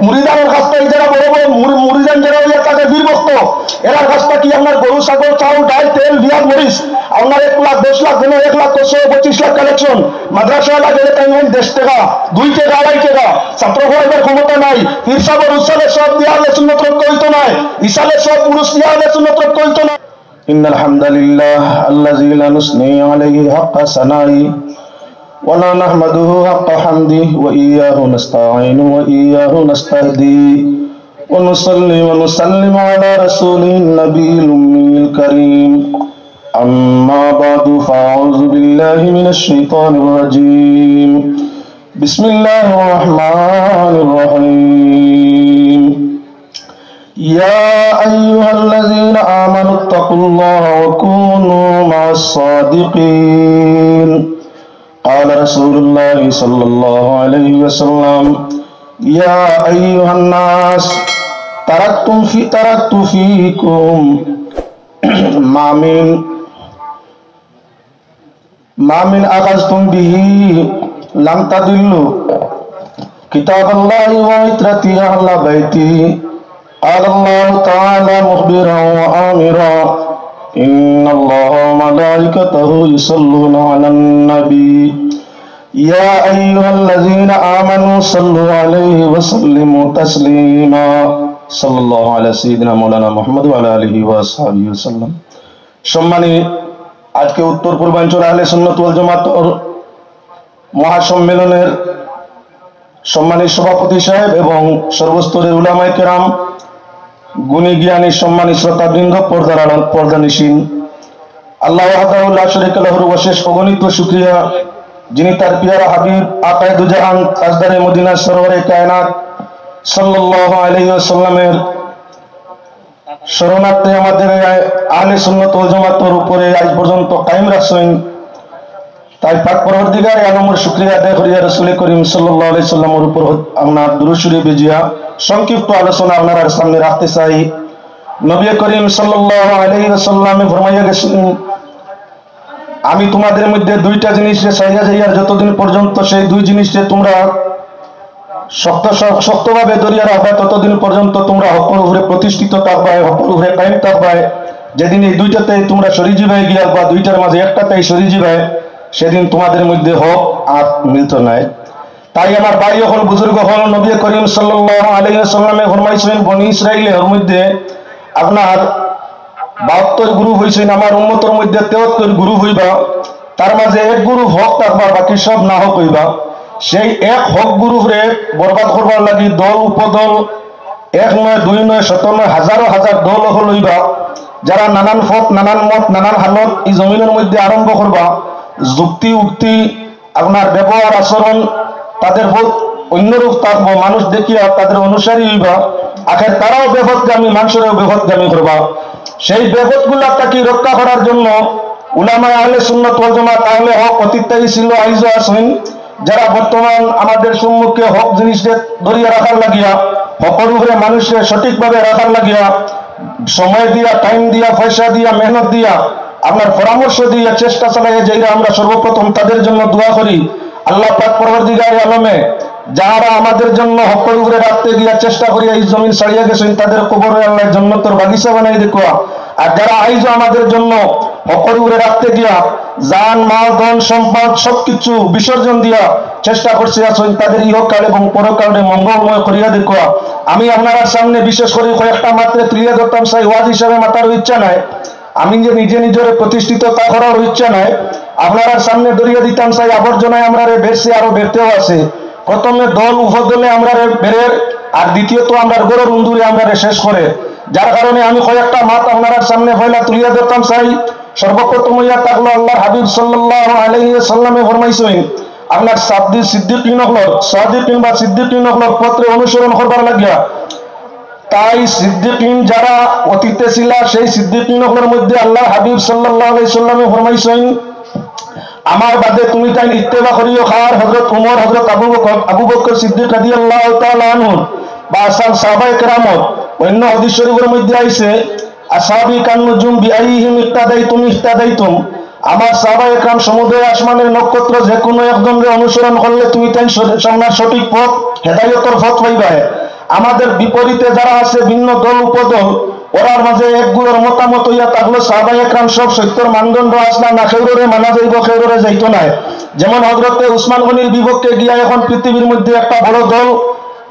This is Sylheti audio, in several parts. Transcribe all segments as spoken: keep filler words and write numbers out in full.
মুরিদানর কাছ থাকি যারা বড় বড় মুরি-, মুরিদান যারা অইয়া থাকে বীর ভক্ত, এরার কাছ থাকি আপনার গরু, ছাগল, চাউল, ডাইল, তেল, পিয়াজ, মরিচ, আপনার এক লাখ, দশ লাখ, যেন এক লাখ, দশ, পঁচিশ লাখ কালেকশন। মাদ্রাসা লাগে তাই দেড় টেকা, দুই টেকা, আড়াই টেকা। ছাত্র পড়াইবার ক্ষমতা নাই। পীর সাহেব উসালে সব দিয়া আহলে সুন্নত রক্ষা অইতো নায়। ইসালে সব পুরুষ দিয়া আহলে সুন্নত রক্ষা অইতো নায়। إن الحمد لله الذي لا نثني عليه حق ثنائه ولا نحمده حق حمده وإياه نستعين وإياه نستهدي ونصلي ونسلم على رسوله النبي الأمي الكريم. أما بعد، فأعوذ بالله من الشيطان الرجيم. بسم الله الرحمن الرحيم. يا أيها الذين آمنوا اتقوا الله وكونوا مع الصادقين. قال رسول الله صلى الله عليه وسلم: يا أيها الناس، تركتم في تركت فيكم ما من ما من أخذتم به لم تضلوا، كتاب الله وعترتي أهل بيتي. قال الله تعالى مخبرا وآمرا: إن الله وملائكته يصلون على النبي، يا أيها الذين آمنوا صلوا عليه وسلموا تسليما. صلى الله على سيدنا مولانا محمد وعلى آله وأصحابه وسلم. সম্মানী, আজকে উত্তর পূর্বাঞ্চল আহলে সুন্নাত ওয়াল জামাতর মহাসম্মেলনের সম্মানী সভাপতি সাহেব এবং সর্বস্তরের উলামায়ে কেরাম, গুণী জ্ঞানী সম্মানী শ্রোতাবৃন্দ, পর্দার আড়াল, পর্দানিশীন, আল্লাহ ওয়াহদাহু লা শরীকা লাহুর অশেষ অগণিত শুকরিয়া, যিনি তার পিয়ারা হাবিব আকায়ে দুজাহান তাজদারে মদিনা সরওয়ারে কায়নাত সাল্লাল্লাহু আলাইহি ওয়াসাল্লামের শরণার্থে আমাদের এই আহলে সুন্নাত ওয়াল জামাতর উপরে আজ পর্যন্ত কায়েম রাখছইন। তাই পাক পরওয়ারদিগারে আলমর শুকরিয়া আদায় করিয়া রসুল করিম সাল্লাল্লাহু আলাইহি সাল্লামর উপর আপনার দুরূদ শরীফ ভিজিয়া সংক্ষিপ্ত আলোচনা আপনারার সামনে রাখতে চাই। নবী করিম সাল্লাল্লাহু আলাইহি ওয়াসাল্লামে ফরমাইয়া গেছেন, আমি তোমাদের মধ্যে দুইটা জিনিসরে ছাড়িয়া যাইয়ার যতদিন পর্যন্ত সেই দুই জিনিসরে তোমরা শক্ত, শক্ত, শক্তভাবে ধরিয়া রাখবা, ততদিন পর্যন্ত তোমরা হকর উপরে প্রতিষ্ঠিত থাকবায়, হকর উপরে কায়েম থাকবায়। যেদিন এই দুইটাতে তোমরা সরি যাবায় গিয়া বা দুইটার মাঝে একটাতে সরি যাবায়, সেদিন তোমাদের মধ্যে হক আর মিলতো নায়। তাই আমার ভাই অকল, বুজুর্গ অকল, নবী করিম সাল্লাল্লাহু আলাইহি ওয়াসাল্লামে ফরমাইছিলেন, বনি ইসরাইলর মধ্যে আপনার বাহাত্তর গ্রুপ হইছইন, আমার উম্মতর মধ্যে তেহাত্তর গ্রুপ হইবা, তার মাঝে এক গ্রুপ হক থাকবা, বাকি সব না হক হইবা। সেই এক হক গ্রুপরে বরবাদ করবার লাগি দল উপদল, এক নয়, দুই নয়, শত নয়, হাজারো হাজার দল অকল হইবা, যারা নানান পথ, নানান মত, নানান হালত এই জমিনর মধ্যে আরম্ভ করবা, যুক্তি উক্তি আপনার ব্যবহার আচরণ তাদের বহুত অন্যরূপ থাকবো, মানুষ দেখিয়া তাদের অনুসারী হইবা। আখের তারাও বেপথগামী, মানুষেরও বেপথগামী করবা। সেই বেপথগুলা থাকি রক্ষা করার জন্য উলামায়ে আহলে সুন্নাত ওয়াল জামাত, আহলে হক অতীত থাকি ছিল, আইজও আছইন, যারা বর্তমান আমাদের সম্মুখে হক জিনিসরে ধরিয়া রাখার লাগিয়া, হকর উপরে মানুষরে সঠিকভাবে রাখার লাগিয়া সময় দিয়া, টাইম দিয়া, পয়সা দিয়া, মেহনত দিয়া, আপনার পরামর্শ দিয়া চেষ্টা চালাইয়া যাইরা, আমরা সর্বপ্রথম তাদের জন্য দোয়া করি। আল্লাহ পাক পরওয়ারদিগারে আলমে যারা আমাদের জন্য হকর উপরে রাখতে গিয়া চেষ্টা করিয়া এই জমিন ছাড়িয়া গেছইন, তাদের কবরে আল্লাহ জন্নতর বাগিচা বানাই দেখুয়া। আর যারা আইজও আমাদের জন্য হকর উপরে রাখতে গিয়া জান, মাল, ধন, সম্পদ সবকিছু বিসর্জন দিয়া চেষ্টা করছে আছইন, তাদের ইহকাল এবং পরকালরে মঙ্গলময় করিয়া দেখুয়া। আমি আপনারার সামনে বিশেষ করি কয়েকটা মাত্র তুলিয়া ধরতাম চাই, ওয়াজ হিসাবে মাতার ইচ্ছা নাই। আমি যে নিজে নিজরে প্রতিষ্ঠিত তা করার ইচ্ছা নাই, আপনারার সামনে ধরিয়া দিতাম চাই, আবর্জনায় আমরারে বেরছে, আরো বেরতেও আছে। প্রথমে দল উপদলে আমরারে বেরের, আর দ্বিতীয়ত আমরার ঘরর উন্দুরে আমরারে শেষ করে। যার কারণে আমি কয়েকটা মাত আপনারার সামনে পয়লা তুলিয়া ধরতাম চাই। সর্বপ্রথম হইয়া থাকলো আল্লাহর হাবিব সাল্লাল্লাহু আলাইহি ওয়াসাল্লামে ফরমাইছইন, আপনার সাদ্দি সিদ্দিকিন অকলর, সাদিকিন বা সিদ্দিকিন অকলর পথরে অনুসরণ করবার লাগিয়া। তাই সিদ্দিকিন যারা অতীতে ছিলা, সেই সিদ্দিকিন অকলর মধ্যে আল্লাহর হাবিব সাল্লাল্লাহু আলাইহি সাল্লামে ফরমাইছইন, আমার বাদে তুমি তাইন ইত্তেবা করিও কার? হযরত উমর, হযরত আবু বকর, আবু বকর সিদ্দিক রাদিয়াল্লাহু তাআলা আনহু, বা আসাব সাহাবায়ে কেরামত। অন্য হাদিস শরীফের মধ্যে আইছে, আসহাবি কান্নুজুম বিআইয়িহিম ইক্তাদাইতুম ইহতাদাইতুম। আমার সাহাবায়ে কেরাম সমুদয় আসমানের নক্ষত্র, যে কোনো একজনরে অনুসরণ করলে তুমি তাইন স-, সামনার সঠিক পথ, হেদায়েতর পথ পাইবায়। আমাদের বিপরীতে যারা আছে ভিন্ন দল উপদল, ওরার মাঝে এক গুরুর মতামত অইয়া থাকলো সাহাবা একরাম সব সত্যর মানদণ্ড আছলা না, কেউররে মানা যাইবো, কেউররে যাইতো নায়। যেমন হযরতে উসমান গনির বিপক্ষে গিয়া এখন পৃথিবীর মধ্যে একটা বড় দল,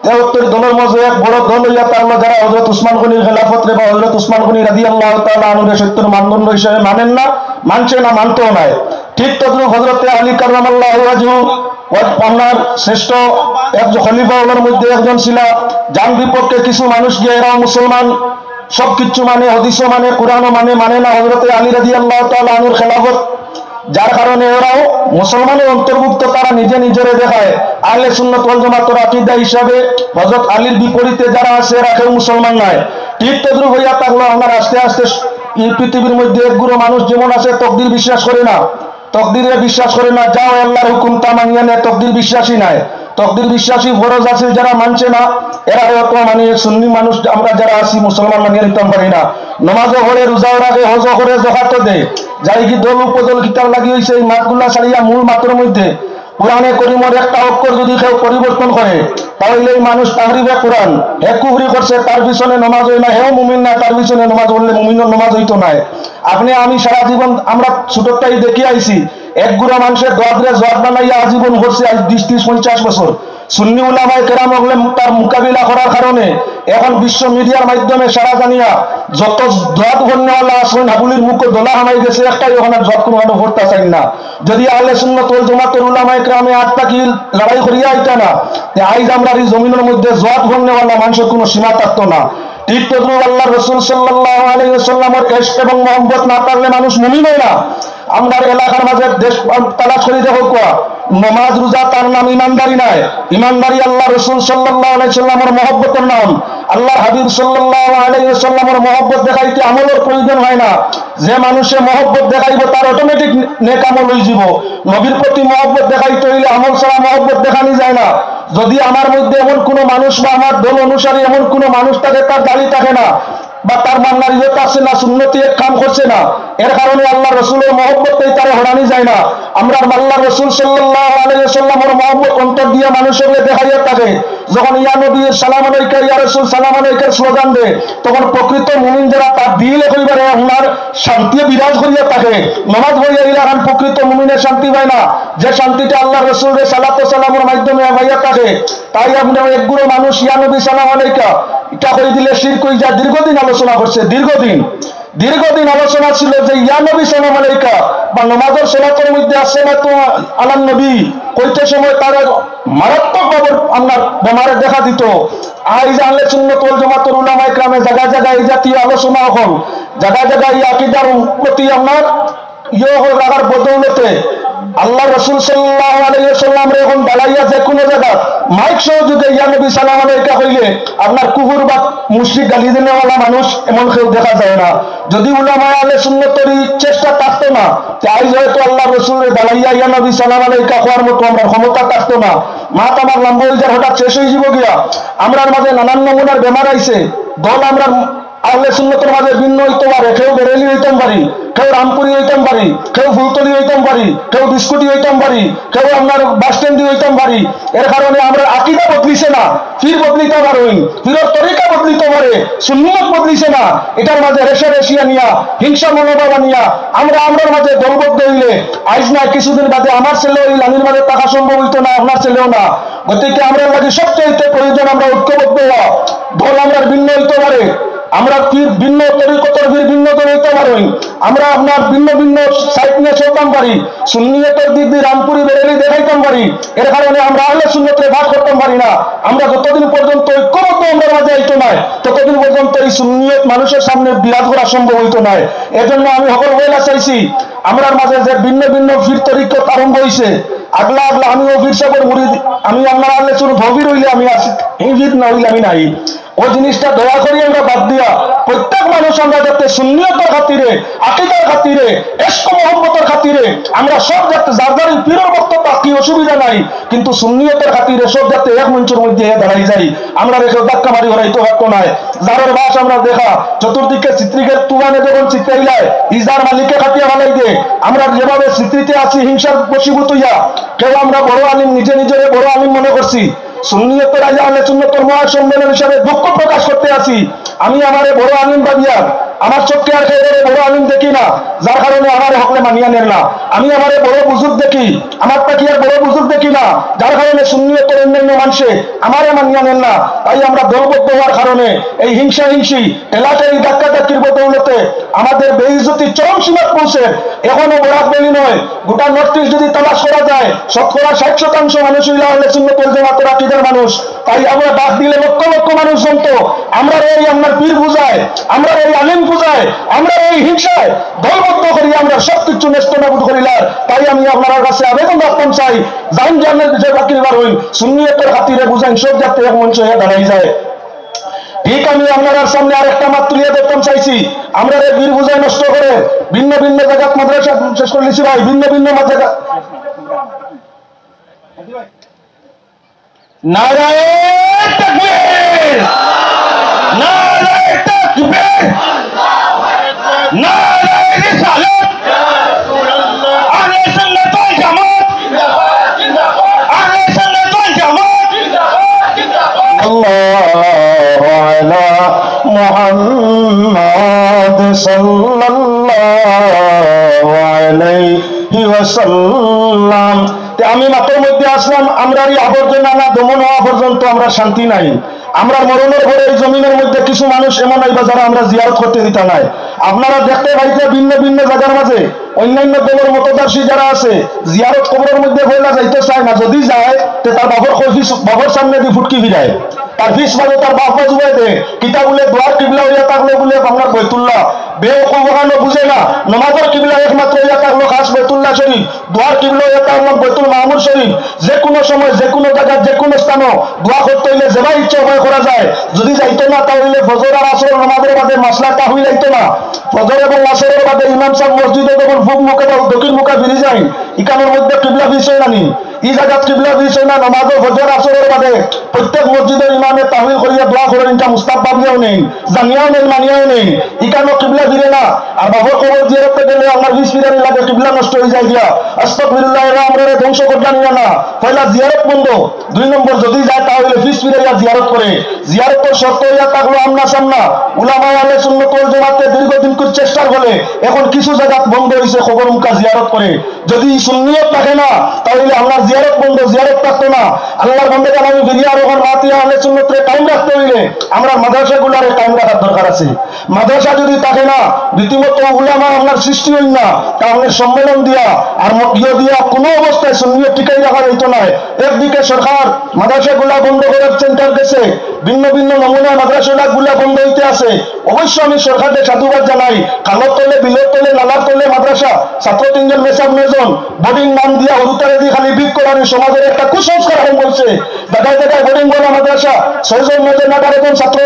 তেহত্তর দলর মাঝে এক বড় দল অইয়া থাকলো যারা হযরত উসমান গনির খেলাফতরে বা হযরত উসমান গনি রাদিয়াল্লাহু তাআলা আনহুরে সত্যর মানদণ্ড হিসাবে মানেন না, মানছে না, মানতেও নায়। ঠিক তদ্রূপ হযরতে আলী কাররামাল্লাহু ওয়াজহু, ওয়াজ-, আপনার শ্রেষ্ঠ এক খলিফা অকলর মধ্যে একজন ছিলা, যান বিপক্ষে কিছু মানুষ গিয়া এরাও মুসলমান, সব কিচ্ছু মানে, হাদিসও মানে, কোরআনও মানে, মানে না হযরতে আলী রাদিয়াল্লাহু তাআলা আনহুর খেলাফত, যার কারণে ওরাও মুসলমানের অন্তর্ভুক্ত, তারা নিজে নিজেরে দেখায়। আহলে সুন্নাত ওয়াল জামাতর আকীদা হিসাবে হযরত আলীর বিপরীতে যারা আছে এরা কেউ মুসলমান নায়। ঠিক তদ্রূপ অইয়া থাকলো আমরা আস্তে আস্তে এই পৃথিবীর মধ্যে এক গুরু মানুষ যেমন আছে তকদির বিশ্বাস করে না, তকদিরে বিশ্বাস করে না, যাও আল্লাহর হুকুম তা মানিয়া নেয়, তকদির বিশ্বাসী নায়। তকদির বিশ্বাসী ফরজ আছে যারা মানছে না, এরা হয়তো মানে সুন্নি মানুষ আমরা যারা আছি মুসলমান মানিয়া নিতাম পারি না। নমাজও পড়ে, রোজাও রাখে, হজও করে, জকাতও দেয়, যাই কি দল উপদল কিতার লাগি হইছে এই মাতগুলা ছাড়িয়া মূল মাতর মধ্যে কোরআনে করিমর একটা অক্ষর যদি কেউ পরিবর্তন করে, তাহলে এই মানুষ তাহরিফে কোরআন, হে কুফরি করছে, তার পিছনে নমাজ হয় না, হেও মুমিন না, তার পিছনে নমাজ পড়লে মুমিনর নমাজ হইতো নায়। আপনি আমি সারা জীবন আমরা ছোটটাই দেখি আইছি, এক গুড়া মানুষের দোয়াদরে জোয়াদ বানাইয়া আজীবন করছে, আজ বিশ, ত্রিশ, পঞ্চাশ বছর। সুন্নি উলামায়ে কেরাম হকলে তার মোকাবিলা করার কারণে এখন বিশ্ব মিডিয়ার মাধ্যমে সারা জানিয়া যত জোয়াদ করনেওয়ালা আছেন, হাবুলির মুখো দলা হামাই গেছে, একটাই ওখানে জোয়াদ কোনো কারণে করতে চাই না। যদি আহলে সুন্নাত ওয়াল জামাতর উলামায়ে কেরামে আজ তাকি লড়াই করিয়া আইতা না, তে আইজ আমরা এই জমিনের মধ্যে জোয়াদ করনেওয়ালা মানুষের কোনো সীমা থাকতো না। ঠিক তদ্রুপ আল্লাহর রসুল সাল্লাল্লাহু আলাইহি ওয়াসাল্লামর ইশক এবং মহব্বত না থাকলে মানুষ মুমিন হয় না। আমরার এলাকার মাঝে দেশ তালাশ করি দেখো কুয়া, নমাজ রোজা তার নাম ইমানদারি নায়। ইমানদারি আল্লাহর রসুল সাল্লাল্লাহু আলাইহি ওয়াসাল্লামর মহব্বতর নাম। আল্লাহর হাবিব সাল্লাল্লাহু আলাইহি ওয়াসাল্লামর মহব্বত দেখাইতে আমলর প্রয়োজন হয় না। যে মানুষে মহব্বত দেখাইবো তার অটোমেটিক নেক আমল হয়ে যাব। নবীর প্রতি মহব্বত দেখাইতে হইলে আমল ছাড়া মহব্বত দেখানি যায় না। যদি আমার মধ্যে এমন কোনো মানুষ বা আমার দল অনুসারী এমন কোনো মানুষ থাকে, তার দাড়ি থাকে না, বা তার মান্নার ইয়ত আছে না, সুন্নতি এক কাম করছে না, এর কারণে আল্লাহর রসুলের মহব্বতটাই তারে হরানি যায় না। আমরা আল্লাহর রসুল সাল্লাল্লাহু আলাইহি ওয়াসাল্লামর মহব্বত অন্তর দিয়া মানুষের দেখাইয়া থাকে। যখন ইয়া নবী সালাম আলাইকা, ইয়া রাসূল সালাম আলাইকার স্লোগান দেয়, তখন প্রকৃত মুমিন যারা তার দিলে কইবারে আপনার শান্তি বিরাজ করিয়া থাকে। নমাজ পড়িয়া দিলে এখন প্রকৃত মুমিনের শান্তি পায় না, যে শান্তিটা আল্লাহর রসুলের সালাত ও সালামের মাধ্যমে পাইয়া থাকে। তাই আপনার এক গুরু মানুষ ইয়া নবী সালাম আলাইকা এটা কই দিলে শিরক হয়ে যায়। দীর্ঘদিন আলোচনা করছে, দীর্ঘদিন, দীর্ঘদিন আলোচনা ছিল যে ইয়া নবী সালাম আলাইকা বা নমাজের সালাতের মধ্যে আসসালাতু আলান নবী কইতে সময় তার এক মারাত্মক খবর আপনার বেমারে দেখা দিত। আইজ আহলে সুন্নাত ওয়াল জামাতর উলামায়ে কেরামে জায়গায় জায়গায় এই জাতীয় আলোচনা হল, জায়গায় জায়গায় এই আকীদার প্রতি আপনার ইয়ে হল রাখার বদৌলতে আল্লাহর রসুল সাল্লাল্লাহু আলাইহি ওয়াসাল্লামরে এখন দাঁড়াইয়া যে কোনো জায়গা মাইক সহ যদি ইয়া নবী সালাম আলাইকা হইলে আপনার কুফুর বা মুশরিক গালি দিনেওয়ালা মানুষ এমন কেউ দেখা যায় না। যদি উলামায়ে আহলে সুন্নতর এই চেষ্টা থাকতো না, তে আইজ হয়তো আল্লাহর রসুলরে দাঁড়াইয়া ইয়া নবী সালাম আলাইকা হওয়ার মতো আমরা ক্ষমতা থাকতো না। মাত আমার লম্বা হয়ে যার হঠাৎ শেষ হয়ে যাব গিয়া। আমরার মাঝে নানান নমুনার বেমার আইছে। দল আমরা আহলে সুন্নতর মাঝে ভিন্ন হইতে পারে, কেউ বেরেলি হইতাম পারি, কেউ রামপুরি হইতাম পারি, কেউ ফুলতলি হইতাম পারি, কেউ বিস্কুটি হইতাম পারি, কেউ আপনার বাস স্ট্যান্ডি হইতাম পারি। এর কারণে আমরা আকিদা বদলিছে না, পীর বদলিতে পারইন, পীরর তরিকা বদলিতে পারে, সুন্নিয়ত বদলিছে না। এটার মাঝে রেশারেশি আনিয়া, হিংসা মনোভাব আনিয়া আমরা আমরার মাঝে দলবদ্ধ হইলে আইজ না কিছুদিন বাদে আমার ছেলেও এই লাইনের মাঝে থাকা সম্ভব হইতো না, আপনার ছেলেও না। গতিকে আমরার লাগি সবচেয়ে প্রয়োজন আমরা ঐক্যবদ্ধ হওয়া। দল আমরার ভিন্ন হইতে পারে, আমরা পীর ভিন্ন, তরিকতর পীর ভিন্ন দল হইতে পারইন, আমরা আপনার ভিন্ন ভিন্ন সাইড নিয়ে চলতাম পারি, সুন্নিয়তর দিক দিয়ে রামপুরি বেরেলি দেখাইতাম পারি, এর কারণে আমরা আহলে সুন্নতরে বাদ করতাম পারি না। আমরা যতদিন পর্যন্ত ঐক্যবদ্ধ আমরার মাঝে আইতো নায়, ততদিন পর্যন্ত এই সুন্নিয়ত মানুষের সামনে বিরাজ করা সম্ভব হইতো নায়। এজন্য আমি সকল ওয়েলা চাইছি, আমরার মাঝে যে ভিন্ন ভিন্ন পীর তরিকত আরম্ভ হইছে, আগলা আগলা আমিও পীর সাহেবের মুরিদ, আমি আপনার আহলে সুন্নত হবির হইলে আমি আছি, এই পীর না হইলে আমি নাই। ওই জিনিসটা দয়া করি আমরা বাদ দিয়া প্রত্যেক মানুষ আমরা যাতে সুন্নিয়তর খাতিরে, আকিদার খাতিরে, ইশক মহব্বতর খাতিরে আমরা সব যাতে যার যার পীরর ভক্ত থাকি, অসুবিধা নাই, কিন্তু সুন্নিয়তর খাতিরে সব যাতে এক মঞ্চের মধ্যে এসে দাঁড়াই যাই। আমরা রেখে ধাক্কা মারি হরাইতে পারতো নায়। জারর বাস আমরা দেখা, চতুর্দিকে চিত্রিকের তুফানে যখন চিত্রাইলায়, ইজার মালিকে কাটিয়া ফালাই দে। আমরা যেভাবে স্মৃতিতে আছি হিংসার বশীভূত হইয়া, কেউ আমরা বড় আলিম, নিজে নিজেরে বড় আলিম মনে করছি, সুন্নিয়তের আইয়া আহলে সুন্নতর মহাসম্মেলন হিসাবে দুঃখ প্রকাশ করতে আছি। আমি আমারে বড় আলিম ভাবিয়ার, আমার চোখে আর কেউরে বড় আলিম দেখি না, যার কারণে আমারে হকলে মানিয়া নেন না। আমি আমারে বড় বুজুর্গ দেখি, আমার থাকি আর বড় বুজুর্গ দেখি না, যার কারণে সুন্নিয়তের অন্যান্য মানুষে আমারে মানিয়া নেন না। তাই আমরা দলবদ্ধ হওয়ার কারণে এই হিংসা হিংসি, ঠেলাঠেলি, ধাক্কাধাক্কির বদৌলতে আমাদের বেইজ্জতি চরম সীমাত পৌঁছে। এখনো বরাক ভ্যালি নয়, গোটা নর্থ ইস্ট যদি তালাশ করা যায়, শতকরা ষাট শতাংশ মানুষ হইলা আহলে সুন্নত ওয়াল জামাতের আকিদার মানুষ। তাই আমরা ডাক দিলে লক্ষ লক্ষ মানুষ জমতো। আমরা এই আপনার পীর পূজায়, আমরা এই আলিম পূজায়, আমরা এই হিংসায় দলবদ্ধ করি, আমরা সব কিছু নেস্ত নাবুদ করিলার। তাই আমি আপনার কাছে আবেদন রাখতাম চাই, জান জানের বিষয় বাকি বার হইল, সুন্নিয়তের খাতিরে বুঝাইন, সব জাতি এক মঞ্চ হয়ে দাঁড়াই যায়। ঠিক আমি আপনার সামনে আরেকটা মাত তুলিয়া ধরতাম চাইছি। আমরা এই পীর পূজায় নষ্ট করে ভিন্ন ভিন্ন জায়গাত মাদ্রাসা শেষ করে নিছি ভাই, ভিন্ন ভিন্ন জায়গা। নারায়ে তাকবীর! নারায়ে তাকবীর! নারায়ে রিসালাত! আহলে সুন্নাত ওয়াল জামাত! আহলে সুন্নাত ওয়াল জামাত! আল্লাহু আলা মুহাম্মাদ সাল্লাল্লাহু আলাইহি ওয়াসাল্লাম। তে আমি মাতর মধ্যে আসলাম, আমরার এই আবর্জনা না দমন হওয়া পর্যন্ত আমরা শান্তি নাই। আমরার মরণর পরে এই জমিনের মধ্যে কিছু মানুষ এমন আইবা যারা আমরা জিয়ারত করতে দিতা নাই। আপনারা দেখতে পাইতে ভিন্ন ভিন্ন জায়গার মাঝে অন্যান্য দলের মতদর্শী যারা আছে, জিয়ারত কবরের মধ্যে পয়লা যাইতে চায় না, যদি যায় তে তার বাপর কইফি, বাপর সামনে দি ফুটকি ফিরায়, তার ফিস বাজে, তার বাপ বাজুবায় দে, কিতা বলে দোয়ার কিবলা হইয়া থাকলো বলে আপনার বৈতুল্লাহ। বেওকুফ অখানো বুঝে না, নমাজর কিবলা একমাত্র হইয়া থাকলো খাস বৈতুল্লাহ শরীফ, দোয়ার কিবলা হইয়া থাকলো বৈতুল মামুর শরীফ। যে কোনো সময়, যে কোনো জায়গায়, যে কোনো স্থানও দোয়া করতে হইলে যেবা ইচ্ছা উবায় করা যায়। যদি যাইতো না, তাহলে ফজর আর আসর নমাজের বাদে মাসলা তাহইল আইতো না। ফজর এবং আসরের বাদে ইমাম সাহেব মসজিদে যখন পূব মুখে বা দক্ষিণ মুখে ফিরি যায়, ইকানোর মধ্যে কিবলা ফিস হয় না নি? ই জাগাত কিবলা ফিস হয় না, নমাজও ফজর আসরের বাদে প্রত্যেক মসজিদর ইমামে তাহইল করিয়া দোয়া করেন, ইটা মুস্তাহাব ভাবিয়াও নেই, জানিয়াও নেই, মানিয়াও নেই। ইকানো কিবলা ফিরে না। আর বাপর কবর জিয়ারতে গেলে আমার ফিস ফিরানি লাগে, কিবলা নষ্ট হয়ে যায় গিয়া। আস্তাগফিরুল্লাহ, এরা আমরারে ধ্বংস করবা নিয়া না। পয়লা জিয়ারত বন্ধ, দুই নম্বর যদি যায় তাহলে ফিস ফিরাইয়া জিয়ারত করে। জিয়ারতর শর্ত হইয়া থাকলো আমনা সামনা। উলামায়ে আহলে সুন্নত ওয়াল জামাতে দীর্ঘদিন করে চেষ্টার ফলে এখন কিছু জাগাত বন্ধ হইছে কবর মুখা জিয়ারত করে। যদি সুন্নিয়ত থাকে না, তাহলে আমরার জিয়ারত বন্ধ, জিয়ারত থাকতো না। আল্লাহর বন্দেগান, আমি ফিরিয়া আর ওখান মাতিয়া আহলে সুন্নতরে কায়েম রাখতে হইলে আমরার মাদ্রাসাগুলারে কায়েম রাখার দরকার আছে। মাদ্রাসা যদি থাকে না, রীতিমতো উলামা আপনার সৃষ্টি হইন না, তা আপনার সম্মেলন দিয়া আর ম-, ইয়ে দিয়া কোনো অবস্থায় সুন্নিয়ত টিকাই রাখা যাইতো না। একদিকে সরকার মাদ্রাসাগুলা বন্ধ করার সেন্টার গেছে, ভিন্ন ভিন্ন নমুনায় মাদ্রাসাগুলা বন্ধ হইতে আছে। অবশ্য আমি সরকারকে সাধুবাদ জানাই, খালর তলে, বিলর তলে, নালার তলে মাদ্রাসা, ছাত্র তিনজন, মেসাব নয়জন, বোর্ডিং নাম দিয়া হুরুতারে দি খালি ভিক করানি সমাজের একটা কুসংস্কার আরম্ভ হইছে। জায়গায় জায়গায় বোর্ডিং করা মাদ্রাসা, ছয়জন, নয়জন না বারোজন ছাত্র,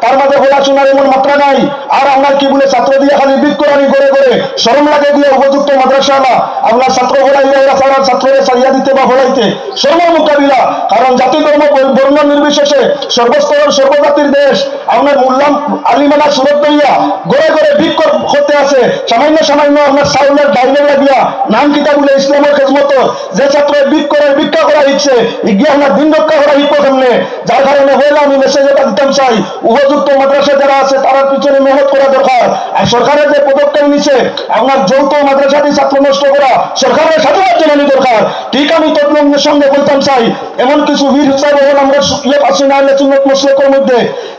তার মাঝে পড়াশোনার এমন মাত্রা নাই। আর আপনার কি বলে ছাত্র দিয়া খালি ভিক করানি ঘরে ঘরে, শরম লাগে দিয়া উপযুক্ত মাদ্রাসা না, আপনার ছাত্র পড়াইয়া এরা সারা ছাত্ররে ছাড়িয়া দিতে বা পড়াইতে শরমের মোকাবিলা। কারণ জাতি ধর্ম বর-, বর্ণ নির্বিশেষে সর্বস্তরের সর্বজাতির দেশ। আপনার মোল্লা আলিমানা সুরত লইয়া ঘরে ঘরে ভিক কর-, করতে আছে। সামান্য সামান্য আপনার চাউলের ডাইলের লাগিয়া নাম কিতা বলে ইসলামের খেদমত। যে ছাত্র ভিক করে, ভিক্ষা করা হিকছে, ইগিয়ে আপনার দিন রক্ষা করা হিকবো কেমনে? যার কারণে হইলে আমি মেসেজ এটা দিতাম চাই, উপযুক্ত মাদ্রাসা যারা আছে তারার পিছনে মেহনত করা দরকার। আর সরকারের যে পদক্ষেপ নিছে, আপনার যৌথ মাদ্রাসাটি ছাত্র নষ্ট করা, সরকারের সাধুবাদ জানানি দরকার। ঠিক আমি তদরূপ সঙ্গে বলতাম চাই, এমন কিছু পীর সাহেব এখন আমরা সু-, ইয়ে পাচ্ছি না, আহলে সুন্নত মসলকের মধ্যে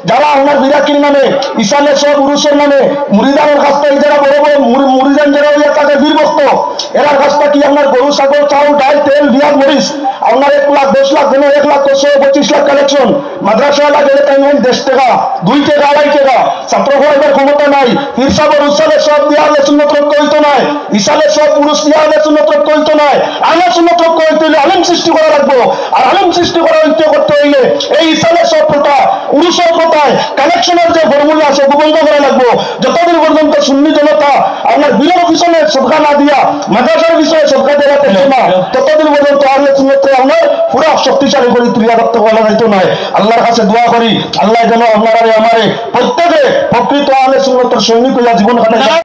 যারা আপনার বিরাকির নামে, ইসালে সব উরুসের নামে, মুরিদানের কাছ থেকে যারা বড় বড় মুরি-, মুরিদান যারা হইয়া থাকে বীর ভক্ত, এরার কাছ থেকে আপনার গরু, ছাগল, চাউল, ডাল, তেল, পিয়াজ, মরিচ, আপনার এক লাখ, দশ লাখ, যেন এক লাখ, দশ, পঁচিশ লাখ কালেকশন। মাদ্রাসা লাগে তাই নিয়ে দেড় টাকা, দুই টাকা, আড়াই টাকা। ছাত্র পড়াইবার ক্ষমতা নাই। পীর সাহেবের উসালে সব দিয়া আহলে সুন্নত রক্ষা হইতো নাই। ইসালে সব পুরুষ দিয়া আহলে সুন্নত রক্ষা হইতো নাই। আহলে সুন্নত রক্ষা হইতে হইলে আলেম সৃষ্টি করা লাগবো। আর আলেম সৃষ্টি করা হইতে, করতে হইলে এই ইসালে সব প্রথা, উরুসের প্রথায় কালেকশনের যে ফর্মুলা আছে, ওগু বন্ধ করা লাগবো। যতদিন পর্যন্ত সুন্নি জনতা আপনার পীরের পিছনে সদকা না দিয়া, মাদ্রাসার পিছনে সদকা দেওয়া করছে না, ততদিন পর্যন্ত আহলে সুন্নতরে আপনার পুরা শক্তিশালী করে তুলিয়া রাখতে পারা যাইতো নয়। আল্লাহর কাছে দোয়া করি, আল্লাহ যেন আপনারারে আমারে প্রত্যেকে প্রকৃত আহলে সুন্নতের সৈনিক হইয়া জীবন কাটাই।